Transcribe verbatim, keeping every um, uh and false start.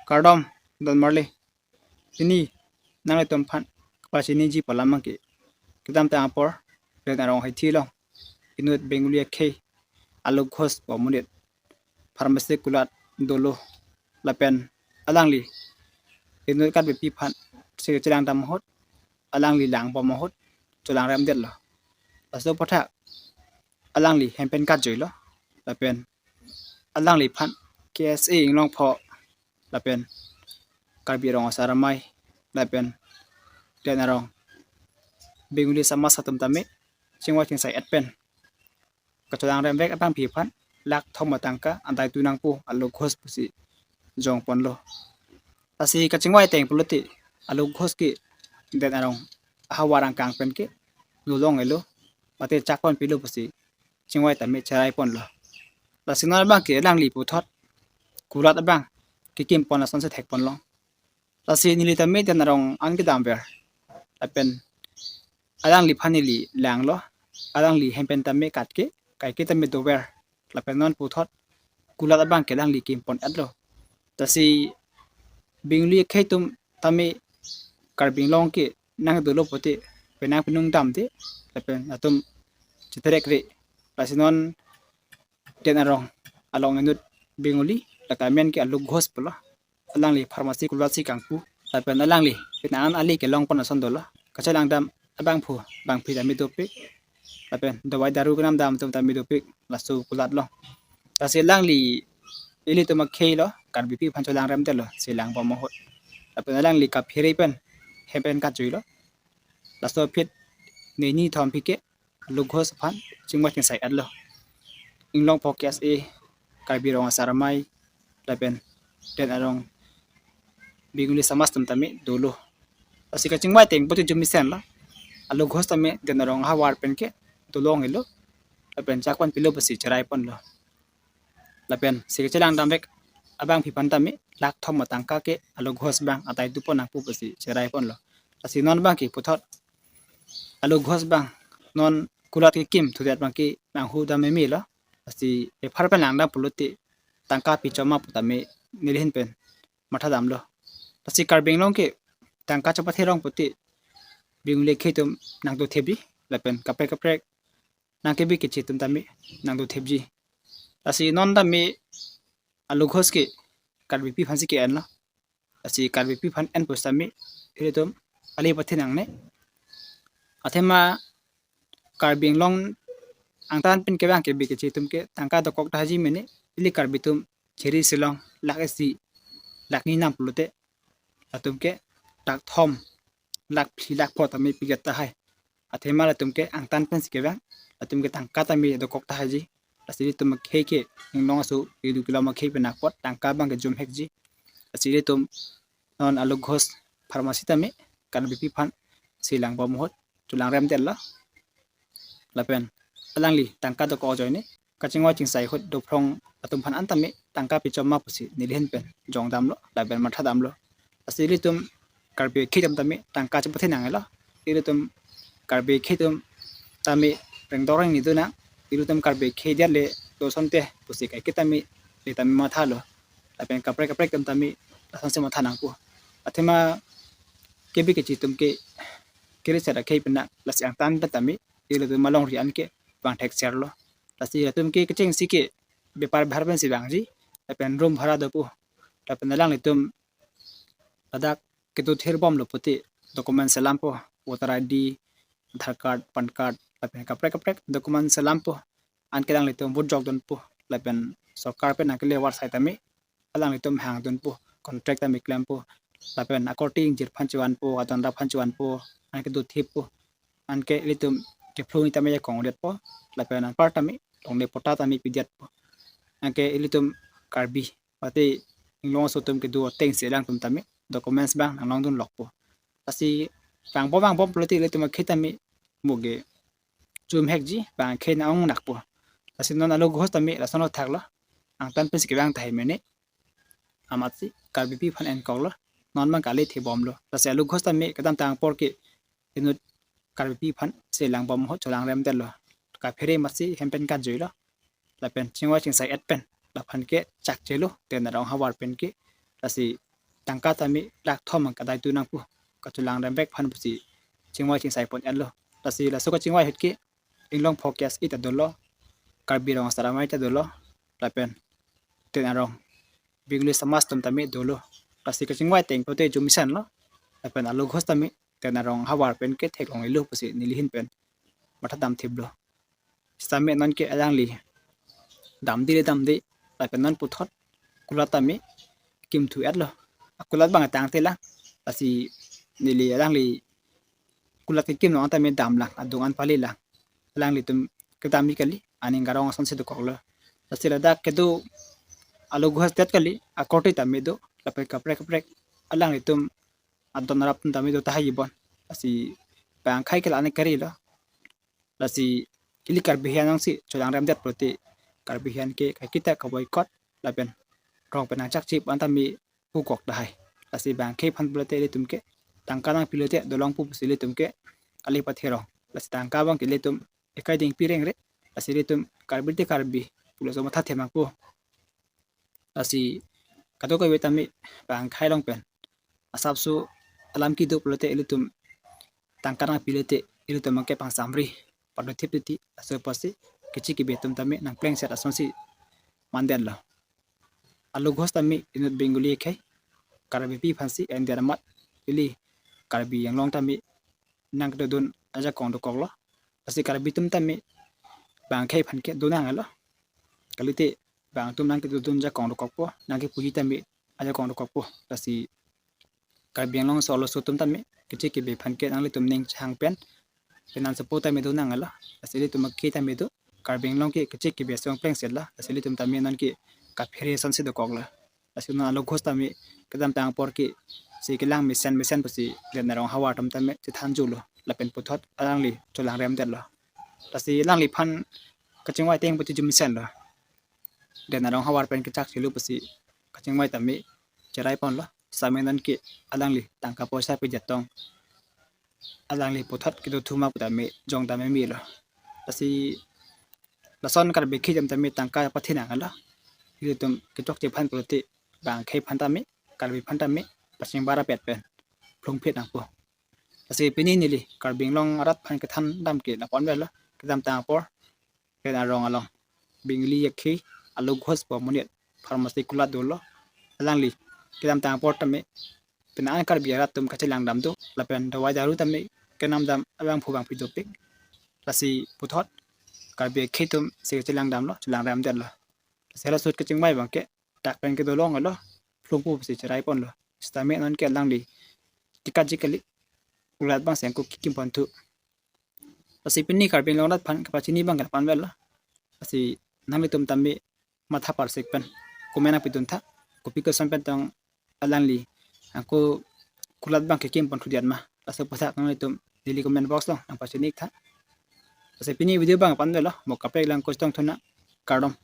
Kardom, don marli. Pini nanglitum aphan kapachiniji pu alam abangke, kedamtang apor, Den Arong Haithi along inut Bengali akhei Alok Ghosh pu amonit pharmacy kulat dolo, lapen alangli inut Karbipi aphan si chelang dam ahut, alangli lang bom ahut chelang rem detlo. Laso aputhak alangli hem pen kat juilo, lapen alangliphan K S A Inglongpho lapen Karbi Rong Asar Amei lapen Den Arong Bengali Samaj atum tame chingvai chingsai et pen kachelang rem vek abangpi aphan lakh thom atangka adai tu nangpo Alok Ghosh pusi jong ponlo. Lasi kachingvai ateng pulote Alok Ghosh ke Den Arong ahavar angkang pen ke dolong-elo, mate chak pon pilo pusi chingvai tame cherai ponlo. Lasi non abangke alangli puthot kulat abang kekim pon ason si thek ponlong. Lasi neli tame Den Arong an kedam ver, lapen alangliphan neli langlo, alangli hem pen tame kat ke, kaike tame dover, lapen non puthot kulat abangke alangli kim pon etlo. Lasi Bengali akhei atum tame Karbi Anglong ke nang dolo pulote penang penung damde, lapen latum cheterek re. Lasi non Den Arong along inut Bengali, lake amen ke Alok Ghosh pulo. Alangli pharmacy kulat si kangpu, lapen alangli penang an ali kelong pon ason dolo. Kachelang dam abangphu abangpi tame dopik, lapen dawai daru kenam dam atum tame dopik, laso kulat lo. Lasi alangli ilitum akhei lo, Karbipi aphan chelang rem detlo, chelang bom ahut. Lapen alangli kaphere pen hem pen kat juilo. Laso aphi nini thom aphi ke Alok Ghosh aphan chingvai chingsai etlo. Inglongpho K S A, Karbi Rong Asar Amei, lapen Den Arong Bengali Samaj atum tame dolo. Lasi kachingvai ateng pulote jumisen lo. Alok Ghosh tame Den Arong ahavar pen ke dolong-elo, lapen chak pon pilo pusi cherai ponlo. Lapen si kachelang dam vek abangpi aphan tame lakh thom atangka ke Alok Ghosh abang adai tu pon nangpo pusi cherai ponlo. Lasi non abangke puthot Alok Ghosh abang non kulat kekim thudet abangke nanghu dam meme lo. Lasi ephar pen lang dam pulote tangka pichom ma pu tame neli ahin pen matha damlo. Lasi Karbi Anglong ke tangka chepathe rong pulote Bengali akhei atum nangdothepji, lapen kaprek kaprek nangkebi keche atum tame nangdothepji. Lasi non tame Alok Ghosh ke Karbipi aphan si ke-enlo. Lasi Karbipi aphan en pusitame ilitum ale pathe nangne. Athema Karbi Anglong angtan pen kevang kebi keche atum ke tangka dokok tahai ji mene, ili Karbi atum chiri silong lakh isi, lakh ni nam pulote latum ke lakh thom, lakh phli, lakh pho tame piget tahai. Athema latum ke angtan pen si kevang, latum ke tangka tame dokok tahai ji. Lasi ilitum akhei ke inglong aso idu kilo akhei pen apot tangka abangke jumhekji. Lasi ilitum non Alok Ghosh pharmacy tame Karbipi aphan chelang bom ahut chelang rem detlo. Lapen alangli tangka dokok ajoine kachingvai chingsai ahut dophrong atum aphan an tame tangka pichom ma pusi neli ahin pen jong damlo, lapen matha damlo. Lasi ilitum Karbi akhei atum tame tangka chepathe nanglo. Ilitum Karbi akhei atum tame rengdok rengni do nang. Ilitum Karbi akhei diat le do asonte pusi kaike tame le tame mathalo. Lapen kaprek kaprek atum tame lason si matha nangpo. Athema kebi keche atum ke kiri sera akhei pen nang, lasi angtan pen tame ilitum alongri an ke vang thekserlo. Lasi latum ke kechengsi ke bepar bhar pen si vangji, lapen room bhara dopo. Lapen alanglitum ladak kedo thir bomlo pulote document selampo, voter I D, Aadhaar card, PAN card, lapen kaprek kaprek document selampo. Anke alanglitum vote jokdunpo, lapen sorkar pen nangkele war sai tame alanglitum hangdunpo, contract tame klempo, lapen akorte ingjir aphan chevanpo, adon ra aphan chevanpo, anke dothippo, anke ilitum kephlung tame jakong detpo, lapen anpar tame longle patta tame pidiatpo. Anke ilitum Karbi mate inglong aso atum kedo atengsi alangtum tame documents abang nanglongdun lokpo. Lasi vangpo vangpo pulote ilitum akhei tame moge jumhekji, bang akhei nang-ong nakpo. Lasi non Alok Ghosh tame lasonlo thaklo. Angtan pensi kevang tahai mene. Amatsi Karbipi aphan enkoklo. Non abang kali thibomlo. Lasi Alok Ghosh tame kedamtang apor ke inut Karbipi aphan chelang bom ahut chelang rem detlo. Kaphere amatsi hem pen kat juilo. Lapen chingvai chingsai et pen laphan ke chakchelo, Den Arong ahavar pen ke. Lasi tangka tame lakh thom ang kadai tu nangpo, kachelang rembek aphan pusi chingvai chingsai pon-etlo. Lasi laso kachingvai ahut ke inglong forecast ita dolo, Karbi Rong Asar Amei ta dolo, lapen Ten Arong Bengali Samaj atum tame dolo. Lasi kachingvai ateng pulote jumisen lo, lapen alo ghos tame Ten Arong havar pen ke theklonglelo pusi neli ahin pen matha damthiplo. Sitame non ke alangli damde le damde, lapen non puthot kulat tame kimthu-etlo. Akulat abang tangte lang, lasi neli alangli kulat kekim along tame damlang, adung an palelang. Alanglitum kedam-ik kali, aning garong asonsi dokoklo. Lasi ladak kedo alo ghos det kali, akorte tame do, lapen kaprek kaprek alanglitum adon arap atum tame do tahai bon. Lasi bang akhei ke la-an karilo. Lasi ili Karbi ahin alongsi chelang remdet pulote Karbi ahin ke kaiketa ka-boycott lapen rong pen nangchakchip an tame pukok tahai. Lasi bang akhei aphan pulote ilitum ke tangka nangpilote dolongpo pusi ilitum ke kali patherong. Lasi tangka abang ke ilitum ekai dingpi rengre. Lasi ilitum Karbi te Karbi pulo so matha themangpo. Lasi kadokave tame bang akhei along pen asapso alam kedo pulote ilitum tangka nangpilote ilitum abang ke pangsamri, pado thip titi, laso apotsi keche kebe atum tame nangplengset asonsi mandetlo. Alo ghos tame inut Bengali akhei, Karbipi aphansi endet amat ili Karbi Anglong tame nangkedodun ajakong dokoklo. Lasi Karbi atum tame bang akhei aphan ke donanglo. Kalite bang atum nangkedodun ajakong dokokpo, nangkepuji tame ajakong dokokpo. Lasi Karbi Anglong aso arloso atum tame keche kebe aphan ke nanglitum ning chehang pen, penan support tame donanglo. Lasi ilitum akhei tame do, Karbi Anglong ke keche kebe asong plengsetlo. Lasi ilitum tame non ke kaphere asonsi dokoklo. Lasi non alo ghos tame kedamtang apor ke si kelang mesen mesen pusi Ten Arong havar atum tame chethanjolo, lapen puthot alangli chelang remdetlo. Lasi alangliphan kachingvai ateng pulote jumisenlo. Ten Arong havar pen kechakchelo pusi kachingvai tame cherai ponlo. Sitame non ke alangli tangka poisa pedet tong alangli puthot kedo thuma pu tame jong tame melo. Lasi lason Karbi akhei atum tame tangka pathenanglo. Ilitum kechokche aphan pulote bang akhei aphan tame, Karbi aphan tame pachingbar apet pen phlungphit nangpo. Lasi pini neli Karbi Anglong arat aphan kethan dam ke la-an avelo. Kedamtang apor Ten Arong along Bengali akhei alo ghos pu amonit pharmacy kulat dolo. Alangli kedamtang apor tame penan Karbi arat atum kachelang dam do, lapen dawai daru tame kenam dam abangphu bangphi dopik. Lasi puthot Karbi akhei atum si chelang damlo, chelang remdetlo. Lasi hala ahut kachingvai abang ke dak pen kedo longlo, phlungpo pusi cherai ponlo. Sitame non ke alangli kekatji kali, kulat abang si angko kekim ponthu. Lasi pini Karbi Anglong arat aphan kapachini abang ke la-an avelo. Lasi nanglitum tame matha parsik pen comment nangpiduntha, kopi koson pen tong alangli angko kulat abang kekim ponthudet ma, laso aputhak nanglitum neli comment box along nangpachini-iktha. Lasi pini video abang la-an avelo, mo kaprek lang kosong thuna, kardom.